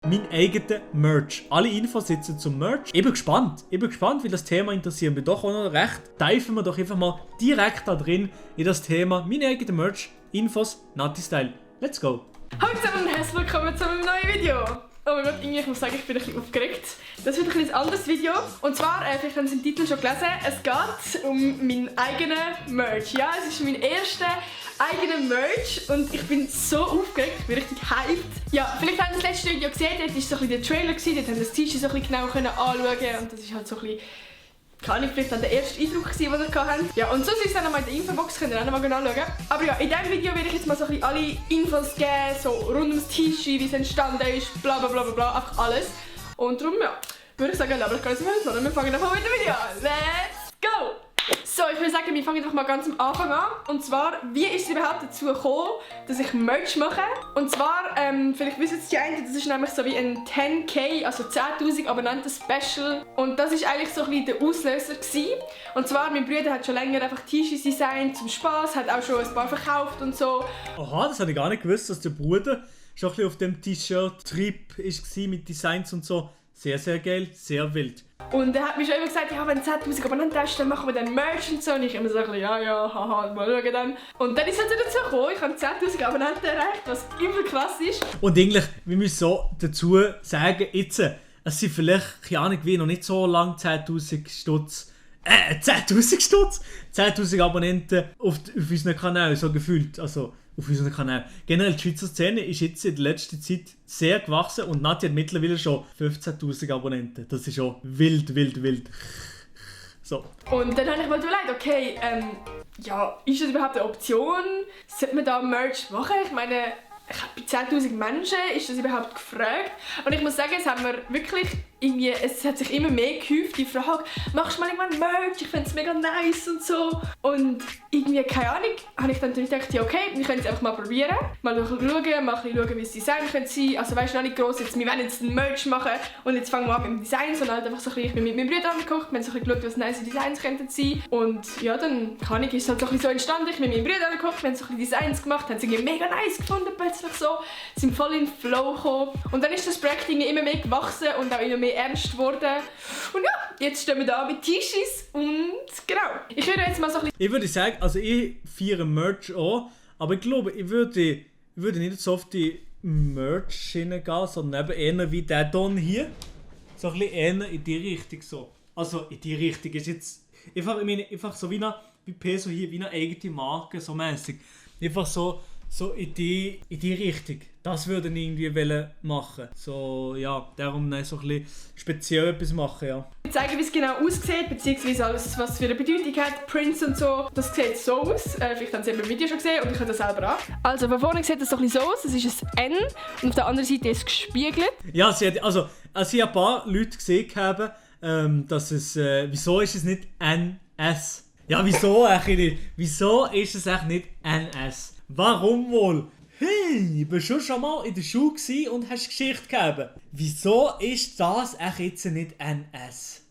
Mein eigener Merch. Alle Infos sitzen zum Merch. Ich bin gespannt, weil das Thema interessiert mich doch auch noch recht. Teifen wir doch einfach mal direkt da drin in das Thema. Mein eigener Merch, Infos, Nati Style. Let's go! Hallo zusammen und herzlich willkommen zu einem neuen Video. Oh mein Gott, ich muss sagen, ich bin ein bisschen aufgeregt. Das wird ein anderes Video. Und zwar, vielleicht haben Sie den Titel schon gelesen, es geht um meinen eigenen Merch. Ja, es ist mein erster eigener Merch und ich bin so aufgeregt, ich bin richtig hyped. Ja, vielleicht haben Sie das letzte Video gesehen, dort war so ein bisschen der Trailer, dort haben wir das T-Shirt so ein bisschen genau anschauen und das ist halt so ein bisschen, keine Ahnung, vielleicht der erste Eindruck, den wir hatten. Ja, und sonst ist es dann nochmal in der Infobox, könnt ihr auch nochmal anschauen. Aber ja, in diesem Video werde ich jetzt mal so ein bisschen alle Infos geben, so rund ums T-Shirt, wie es entstanden ist, bla bla bla bla, einfach alles. Und darum, ja, würde ich sagen, aber ich kann es nicht mehr, wir fangen einfach mit dem Video an. Let's go! So, ich würde sagen, wir fangen doch mal ganz am Anfang an. Und zwar, wie ist es überhaupt dazu gekommen, dass ich Merch mache? Und zwar, vielleicht wissen Sie die einen, das ist nämlich so wie ein 10.000, also 10.000 Abonnenten Special. Und das ist eigentlich so ein bisschen der Auslöser gewesen. Und zwar, mein Bruder hat schon länger einfach T-Shirts designt zum Spaß, hat auch schon ein paar verkauft und so. Aha, das habe ich gar nicht gewusst, dass der Bruder schon ein bisschen auf dem T-Shirt-Trip war mit Designs und so. Sehr, sehr geil, sehr wild. Und er hat mir schon immer gesagt, ja, wenn 10.000 Abonnenten hast, dann machen wir dann Merch und so. Und ich immer so ein bisschen, ja, haha, mal schauen dann. Und dann ist es halt dazu gekommen, ich habe 10.000 Abonnenten erreicht, was übel krass ist. Und eigentlich, wir müssen so dazu sagen, jetzt, es sind vielleicht, keine Ahnung wie, noch nicht so lange 10.000 Stutz. 10.000 Stutz? 10.000 Abonnenten auf unserem Kanal, so gefühlt. Also, auf unserem Kanal. Generell, die Schweizer Szene ist jetzt in der letzten Zeit sehr gewachsen und Nati hat mittlerweile schon 15.000 Abonnenten. Das ist schon wild. So. Und dann habe ich mal überlegt, okay, ja, ist das überhaupt eine Option? Sollte man da Merch machen? Ich meine, bei 10.000 Menschen ist das überhaupt gefragt? Und ich muss sagen, es hat sich immer mehr gehäuft, die Frage, machst du mal irgendwann Merch? Ich finde es mega nice und so. Und irgendwie, keine Ahnung, habe ich dann gedacht, ja okay, wir können es einfach mal probieren. Mal schauen, wie das Design könnte sein. Also weißt du, noch nicht gross, wir wollen jetzt ein Merch machen und jetzt fangen wir an mit dem Design, sondern halt einfach so ein bisschen, ich bin mit meinem Bruder angeguckt, wir haben so ein bisschen geschaut, was nice Designs könnten sein. Und ja, dann, keine Ahnung, ist es halt so ein bisschen so entstanden, ich mit meinem Bruder angeguckt, wir haben so ein bisschen Designs gemacht, haben es irgendwie mega nice gefunden plötzlich so, sind voll in den Flow gekommen. Und dann ist das Projekt irgendwie immer mehr gewachsen und auch immer mehr ernst geworden. Und ja, jetzt stehen wir da mit T-Shirts und genau. Ich würde jetzt mal so ein bisschen... Ich würde sagen, also ich feiere Merch auch, aber ich glaube, ich würde nicht so auf die Merch-Schiene gehen, sondern eben eher wie der Don hier. So ein bisschen eher in die Richtung so. Also in die Richtung ist jetzt... Einfach so wie Peso hier, wie eine eigene Marke, so mäßig. Einfach so in die Richtung. Das würde ich irgendwie machen. So, ja, darum so ein bisschen speziell etwas machen, ja. Ich zeige, wie es genau aussieht, beziehungsweise alles, was für eine Bedeutung hat, Prints und so. Das sieht so aus. Vielleicht haben Sie im Video schon gesehen und ich habe das selber an. Also von vorne sieht das so ein bisschen so aus. Das ist ein N und auf der anderen Seite ist es gespiegelt. Ja, ich habe ein paar Leute gesehen, dass es... wieso ist es nicht NS? Ja, wieso eigentlich nicht? Wieso ist es eigentlich nicht NS? Warum wohl? Hey, bist du schon mal in der Schule und hast Geschichte gegeben? Wieso ist das jetzt nicht NS?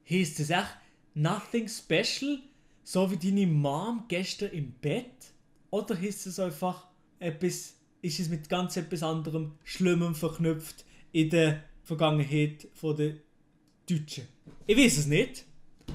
Heisst das echt Nothing Special? So wie deine Mom gestern im Bett? Oder heisst es einfach ist es mit ganz etwas anderem Schlimmem verknüpft in der Vergangenheit der Deutschen? Ich weiß es nicht.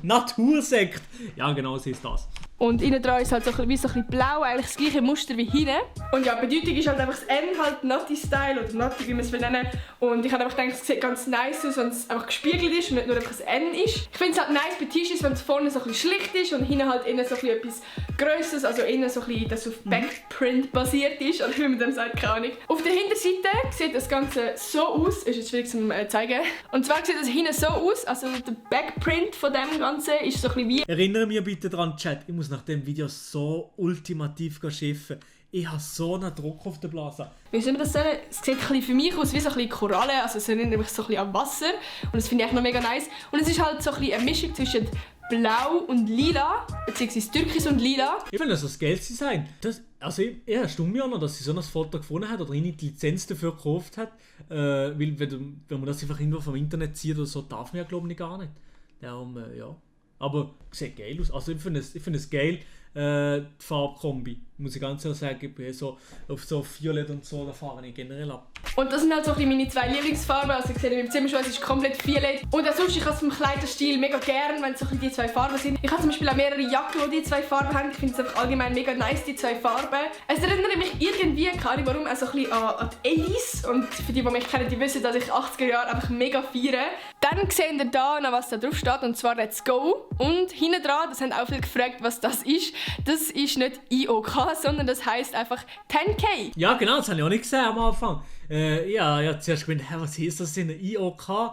Natursekt! Ja, genau, so ist das. Und innen dran ist halt so ein bisschen blau, eigentlich das gleiche Muster wie hinten. Und ja, die Bedeutung ist halt einfach das N, halt Nati Style oder Nati, wie man es will nennen. Und ich habe einfach gedacht, es sieht ganz nice aus, wenn es einfach gespiegelt ist und nicht nur einfach ein N ist. Ich finde es halt nice bei T-Shirts, wenn es vorne so ein bisschen schlicht ist und hinten halt innen so ein bisschen etwas Grösseres, also innen so ein bisschen, das auf Backprint basiert ist, oder wie man dem sagt, keine Ahnung. Auf der Hinterseite sieht das Ganze so aus, ist jetzt schwierig zu zeigen. Und zwar sieht das hinten so aus, also der Backprint von dem Ganzen ist so ein bisschen wie... Erinnere mich bitte daran, Chat, ich muss nach dem Video so ultimativ schiffen. Ich habe so einen Druck auf der Blase. Wie soll man das sagen? Es sieht für mich aus wie so ein bisschen Koralle, also es erinnert mich so ein bisschen an Wasser. Und das finde ich noch mega nice. Und es ist halt so ein bisschen eine Mischung zwischen Blau und Lila, beziehungsweise Türkis und Lila. Ich finde das Gelddesign. Also ich erstaunt mich auch noch, dass sie so ein Foto gefunden hat oder eine die Lizenz dafür gekauft hat. Weil wenn man das einfach irgendwo vom Internet zieht oder so, darf man ja glaube ich gar nicht. Darum, ja. Aber sieht geil aus. Also ich finde es geil, die Farbkombi. muss ich ganz ehrlich sagen, ich bin so auf so Violett und so, da fahre ich generell ab. Und das sind halt so ein bisschen meine 2 Lieblingsfarben. Also ich sehe in meinem Zimmer schon, es ist komplett violett. Und auch sonst, ich habe es vom Kleiderstil mega gern, wenn es so ein bisschen die 2 Farben sind. Ich habe zum Beispiel auch mehrere Jacken, die 2 Farben haben. Ich finde es einfach allgemein mega nice, die 2 Farben. Es erinnert mich irgendwie, keine Ahnung warum, auch so ein bisschen an die 80s. Und für die mich kennen, die wissen, dass ich 80er Jahre einfach mega feiere. Dann seht ihr da noch, was da drauf steht, und zwar Let's Go. Und hinten dran, das haben auch viele gefragt, was das ist. Das ist nicht IOK, sondern das heisst einfach 10K. Ja genau, das habe ich auch nicht gesehen am Anfang. Ja, zuerst gemeint, was ist das denn? IOK?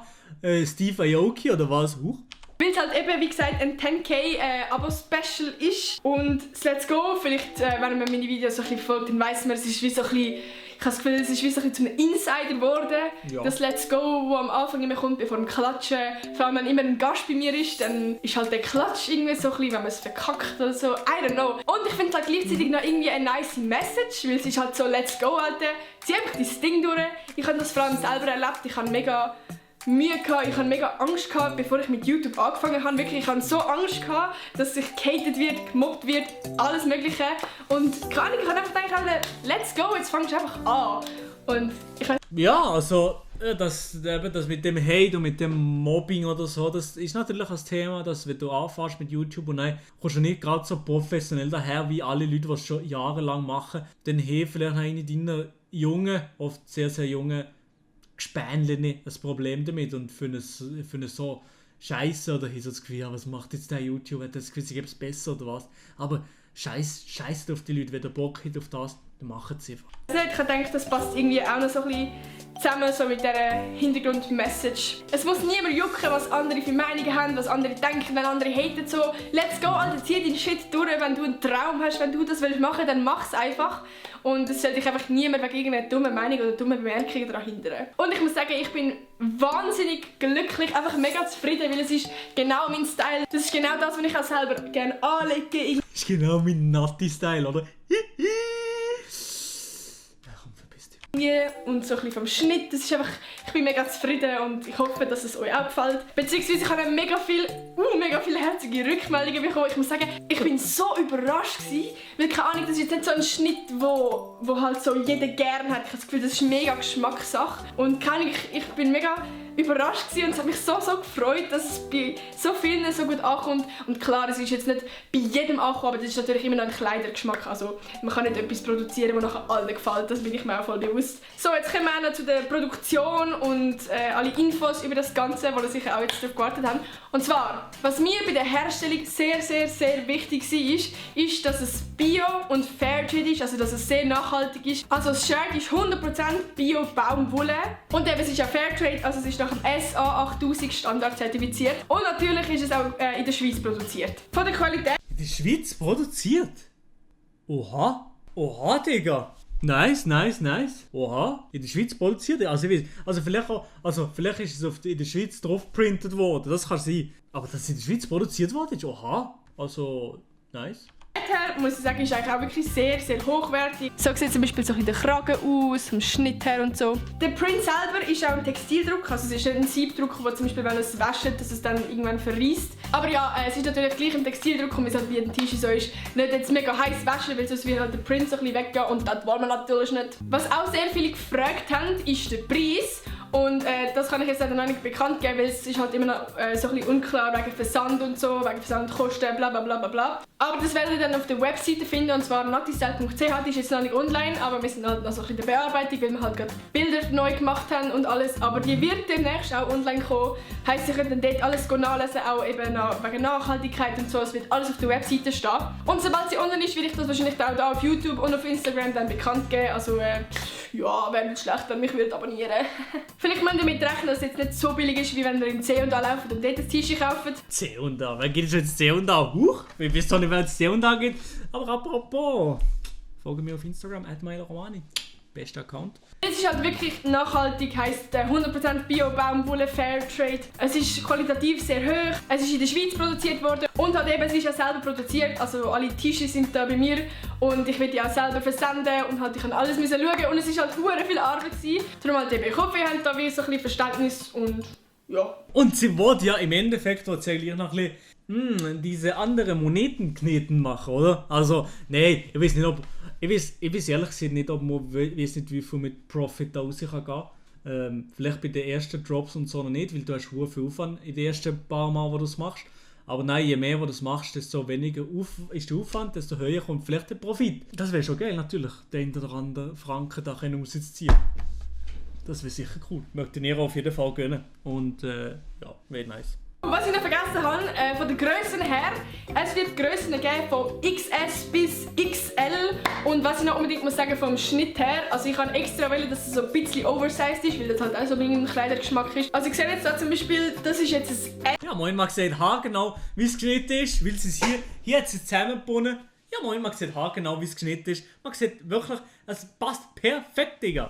Steve Aoki oder was? Weil es halt eben, wie gesagt, ein 10K Abo-Special ist. Und das Let's Go, vielleicht, wenn man meine Videos so ein bisschen folgt, dann weiss man, es ist wie so ein bisschen, ich habe das Gefühl, es ist wie so ein bisschen zu einem Insider geworden. Ja. Das Let's Go, wo am Anfang immer kommt, bevor dem Klatschen. Vor allem, wenn immer ein Gast bei mir ist, dann ist halt der Klatsch irgendwie so ein bisschen, wenn man es verkackt oder so. I don't know. Und ich finde es halt gleichzeitig noch irgendwie eine nice Message, weil es ist halt so Let's Go, Alter. Zieh einfach dein Ding durch. Ich habe das vor allem selber erlebt. Ich habe mega Mühe gehabt, ich hatte mega Angst gehabt, bevor ich mit YouTube angefangen habe. Wirklich, ich hatte so Angst gehabt, dass ich gehatet wird, gemobbt wird, alles Mögliche. Und ich habe einfach gedacht, let's go, jetzt fangst du einfach an. Und ich ja, also das mit dem Hate und mit dem Mobbing oder so, das ist natürlich ein Thema, dass wenn du anfängst mit YouTube und dann kommst du nicht gerade so professionell daher wie alle Leute, die es schon jahrelang machen, dann haben vielleicht eine deiner jungen, oft sehr, sehr jungen Gespänle ein Problem damit und finden es so scheiße oder haben so das Gefühl, ja, was macht jetzt der YouTuber, hat das Gefühl, sie gibt es besser oder was. Aber scheiß auf die Leute, wenn der Bock hat auf das, dann machen sie einfach. Ich habe gedacht, das passt irgendwie auch noch so ein bisschen zusammen so mit dieser Hintergrund-Message. Es muss niemand jucken, was andere für Meinungen haben, was andere denken, wenn andere haten so. Let's go, Alter, zieh deinen Shit durch, wenn du einen Traum hast, wenn du das willst machen, dann mach's einfach. Und es soll dich einfach niemand wegen irgendeiner dummen Meinung oder dummen Bemerkungen daran hindern. Und ich muss sagen, ich bin wahnsinnig glücklich, einfach mega zufrieden, weil es ist genau mein Style. Das ist genau das, was ich auch selber gerne anlege. Das ist genau mein Natti-Style, oder? Und so ein bisschen vom Schnitt, das ist einfach, ich bin mega zufrieden und ich hoffe, dass es euch auch gefällt. Beziehungsweise ich habe mega viele herzige Rückmeldungen bekommen. Ich muss sagen, ich bin so überrascht gewesen, weil keine Ahnung, das ist jetzt nicht so ein Schnitt, wo halt so jeder gerne hat. Ich habe das Gefühl, das ist mega Geschmackssache und keine Ahnung, ich bin mega überrascht gewesen und es hat mich so gefreut, dass es bei so vielen so gut ankommt. Und klar, es ist jetzt nicht bei jedem angekommen, aber das ist natürlich immer noch ein Kleidergeschmack. Also man kann nicht etwas produzieren, das nachher allen gefällt, das bin ich mir auch voll bewusst. So, jetzt kommen wir noch zu der Produktion und alle Infos über das Ganze, die sicher auch jetzt darauf gewartet haben. Und zwar, was mir bei der Herstellung sehr, sehr, sehr wichtig war, ist, dass es Bio und Fairtrade ist, also dass es sehr nachhaltig ist. Also das Shirt ist 100% Bio-Baumwolle und eben, es ist ja Fairtrade, also es ist nach dem SA 8000 Standard zertifiziert. Und natürlich ist es auch in der Schweiz produziert. Von der Qualität... In der Schweiz produziert? Oha, Digga. Nice. Oha, in der Schweiz produziert? Also vielleicht ist es in der Schweiz drauf geprintet worden, das kann sein. Aber dass es in der Schweiz produziert worden ist, oha, also nice. Her, muss ich sagen, ist eigentlich auch wirklich sehr, sehr hochwertig. So sieht zum Beispiel so der Kragen aus, vom Schnitt her und so. Der Print selber ist auch ein Textildruck, also es ist nicht ein Siebdruck, wo zum Beispiel, wenn es wäscht, dass es dann irgendwann verreist. Aber ja, es ist natürlich gleich ein Textildruck und wie es halt wie ein T-Shirt so ist, nicht jetzt mega heiß waschen, weil sonst wird halt der Print so ein bisschen weggehen und das wollen wir natürlich nicht. Was auch sehr viele gefragt haben, ist der Preis. Und das kann ich jetzt noch nicht bekannt geben, weil es ist halt immer noch so ein bisschen unklar wegen Versand und so, wegen Versandkosten, bla bla bla bla bla. Aber das werdet ihr dann auf der Webseite finden, und zwar nattistyle.ch, die ist jetzt noch nicht online, aber wir sind halt noch so ein bisschen in der Bearbeitung, weil wir halt gerade Bilder neu gemacht haben und alles. Aber die wird demnächst auch online kommen, heisst, ihr könnt dann dort alles nachlesen, auch eben wegen Nachhaltigkeit und so, es wird alles auf der Webseite stehen. Und sobald sie online ist, werde ich das wahrscheinlich auch da auf YouTube und auf Instagram dann bekannt geben, also ja, wäre nicht schlecht, wenn mich abonnieren würde. Vielleicht müsst ihr damit rechnen, dass es jetzt nicht so billig ist, wie wenn ihr in C&A lauft und dort ein T-Shirt kauft. C&A? Wer geht schon ins C&A? Huch! Ich weiß doch nicht, wer ins C&A geht. Aber apropos, folge mir auf Instagram, @myloromani. Bester Account. Es ist halt wirklich nachhaltig, heisst 100% Bio-Baumwolle, Fairtrade. Es ist qualitativ sehr hoch. Es ist in der Schweiz produziert worden und halt eben, es ist ja selber produziert. Also alle Tische sind da bei mir und ich will die auch selber versenden und halt ich kann alles schauen und es ist halt hure viel Arbeit gewesen. Darum halt eben, ich hoffe, ihr habt da wie so ein bisschen Verständnis und ja. Und sie wollte ja im Endeffekt tatsächlich noch ein bisschen diese andere Monetenkneten machen, oder? Also, nee, ich weiß nicht, Ich weiß ehrlich gesagt nicht, ob man weiss nicht, wie viel mit Profit da raus kann gehen. Vielleicht bei den ersten Drops und so noch nicht, weil du hast sehr viel Aufwand in den ersten paar Mal, wo du es machst. Aber nein, je mehr du es machst, desto weniger ist der Aufwand, desto höher kommt vielleicht der Profit. Das wäre schon geil, natürlich, den oder anderen Franken da rauszuziehen. Das wäre sicher cool. Möchte ich dir auf jeden Fall gönnen. Und ja, wäre nice. Was ich noch vergessen habe, von den Grössen her, es wird Grössen geben von XS bis XL. Und was ich noch unbedingt muss sagen vom Schnitt her, also ich habe extra wollen, dass es so ein bisschen oversized ist, weil das halt auch so mein Kleidergeschmack ist. Also ich sehe jetzt da zum Beispiel, das ist jetzt ein Ja, moin, man sieht haargenau, wie es geschnitten ist, weil sie es hier hat sie zusammengebunden. Ja, moin, man sieht haargenau, wie es geschnitten ist. Man sieht wirklich, es passt perfekt, Digga.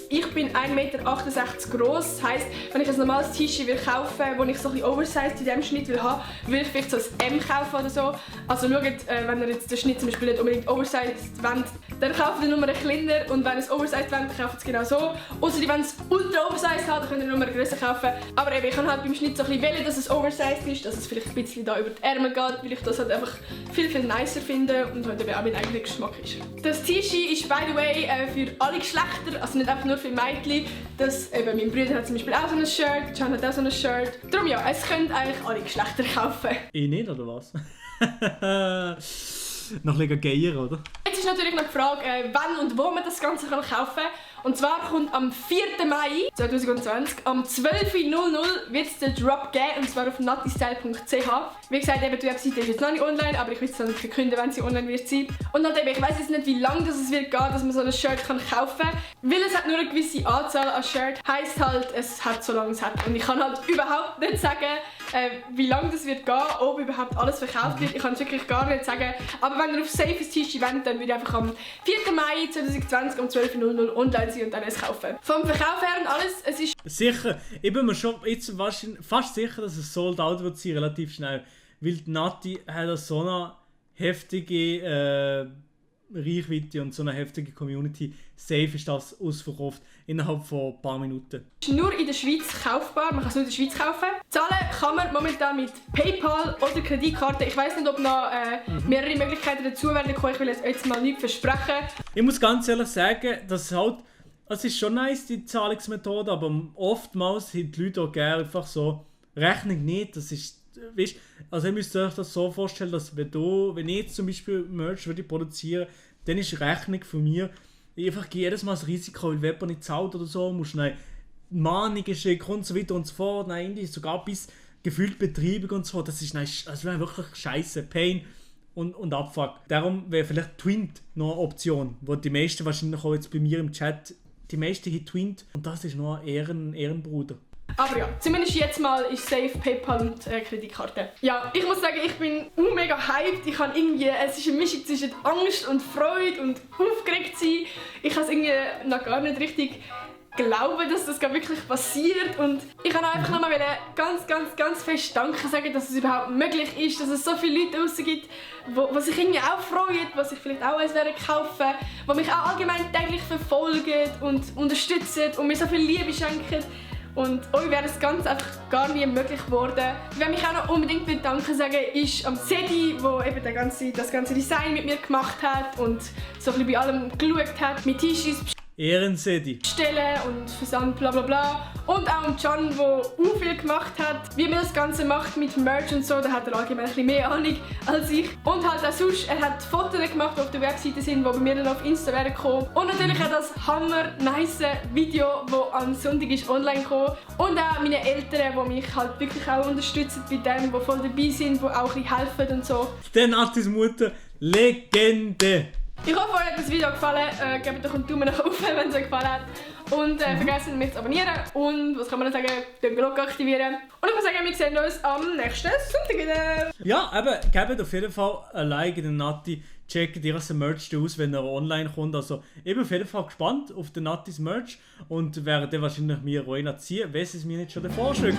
Ich bin 1,68 Meter groß. Das heisst, wenn ich ein normales T-Shirt kaufen will, das ich so ein bisschen oversized in diesem Schnitt will haben, will ich vielleicht so ein M kaufen oder so. Also schaut, wenn ihr jetzt den Schnitt zum Beispiel nicht unbedingt oversized wollt, dann kauft ihr nur ein kleiner, und wenn ihr es oversized wollt, dann kauft ihr es genau so. Ausser wenn es ultra oversized hat, dann könnt ihr nur eine größer kaufen. Aber eben, ich kann halt beim Schnitt so ein bisschen wählen, dass es oversized ist, dass es vielleicht ein bisschen da über die Ärmel geht, weil ich das halt einfach viel, viel nicer finde und halt eben auch mein eigener Geschmack ist. Das T-Shirt ist, by the way, für alle Geschlechter, also nicht einfach nur für Mädchen. Mein Bruder hat zum Beispiel auch so ein Shirt, Can hat auch so ein Shirt. Darum ja, es könnt eigentlich alle Geschlechter kaufen. Ich nicht, oder was? Noch ein bisschen geier, oder? Jetzt ist natürlich noch die Frage, wann und wo man das Ganze kaufen kann. Und zwar kommt am 4. Mai 2020, am 12.00 Uhr wird es den Drop geben, und zwar auf nattystyle.ch. Wie gesagt, eben, die Webseite ist jetzt noch nicht online, aber ich will es dann verkünden, wenn sie online wird sein. Und halt eben, ich weiss jetzt nicht, wie lange es wird gehen, dass man so ein Shirt kaufen kann. Weil es hat nur eine gewisse Anzahl an Shirt, heisst halt, es hat so lange es hat. Und ich kann halt überhaupt nicht sagen, wie lange das wird gehen, ob überhaupt alles verkauft wird. Ich kann es wirklich gar nicht sagen. Aber wenn ihr auf safes T-Shirt wollt, dann würde ich einfach am 4. Mai 2020 um 12.00 Uhr online sein und dann es kaufen. Vom Verkauf her und alles, es ist... Sicher, ich bin mir schon jetzt fast sicher, dass es sold out wird sein, relativ schnell. Weil die Natti hat so eine heftige Reichweite und so eine heftige Community. Safe ist das ausverkauft innerhalb von ein paar Minuten. Es ist nur in der Schweiz kaufbar, man kann es nur in der Schweiz kaufen. Zahlen kann man momentan mit PayPal oder Kreditkarte. Ich weiss nicht, ob noch mehrere Möglichkeiten dazu werden kommen. Ich will jetzt mal nichts versprechen. Ich muss ganz ehrlich sagen, dass halt, es ist schon nice, die Zahlungsmethode, aber oftmals sind die Leute auch gerne einfach so, Rechnung nicht, das ist, weißt, also ihr müsst euch das so vorstellen, dass wenn ich jetzt zum Beispiel Merch würde produzieren, dann ist Rechnung von mir, ich einfach jedes Mal das Risiko, weil wenn jemand nicht zahlt oder so, musst du Mahnungen schicken und so weiter und so fort, sogar bis gefühlt Betriebung und so fort, das wäre wirklich scheiße, Pain und Abfuck. Darum wäre vielleicht Twint noch eine Option, wo die meisten wahrscheinlich auch jetzt bei mir im Chat, die meisten haben Twint und das ist noch ein Ehrenbruder. Aber ja, zumindest jetzt mal ist safe PayPal und Kreditkarte. Ja, ich muss sagen, ich bin mega hyped. Es ist eine Mischung zwischen Angst und Freude und aufgeregt sein. Ich kann es irgendwie noch gar nicht richtig glauben, dass das wirklich passiert. Und ich kann einfach nochmal ganz fest Danke sagen, dass es überhaupt möglich ist, dass es so viele Leute draussen gibt, die sich irgendwie auch freuen, die sich vielleicht auch eins kaufen, die mich auch allgemein täglich verfolgen und unterstützen und mir so viel Liebe schenken. Und euch wäre das Ganze einfach gar nie möglich geworden. Wer mich auch noch unbedingt Danke sagen ist am Sedi, der eben das ganze Design mit mir gemacht hat und so ein bisschen bei allem geschaut hat, mit T-Shirts Ehrensedi. Bestellen und Versand, bla bla bla. Und auch am Can, der auch viel gemacht hat. Wie man das Ganze macht mit Merch und so, da hat er allgemein ein bisschen mehr Ahnung als ich. Und halt auch sonst, er hat Fotos gemacht, die auf der Webseite sind, die bei mir dann auf Insta werden kommen. Und natürlich auch das hammer-nice Video, das am Sonntag ist online gekommen. Und auch meine Eltern, die mich halt wirklich auch unterstützen bei dem, die voll dabei sind, die auch ein bisschen helfen und so. Der Nattis Mutter, Legende! Ich hoffe, euch hat das Video gefallen. Gebt doch einen Daumen nach oben, wenn es euch gefallen hat. Und vergesst nicht, mich zu abonnieren. Und was kann man noch sagen? Die Glocke aktivieren. Und ich muss sagen, wir sehen uns am nächsten Sonntag wieder. Ja, eben, gebt auf jeden Fall ein Like in den Natti. Checkt ihr das Merch aus, wenn er online kommt. Also, ich bin auf jeden Fall gespannt auf den Nattis Merch. Und werde dann wahrscheinlich mir Roina ziehen, wenn es mir nicht schon davor schickt.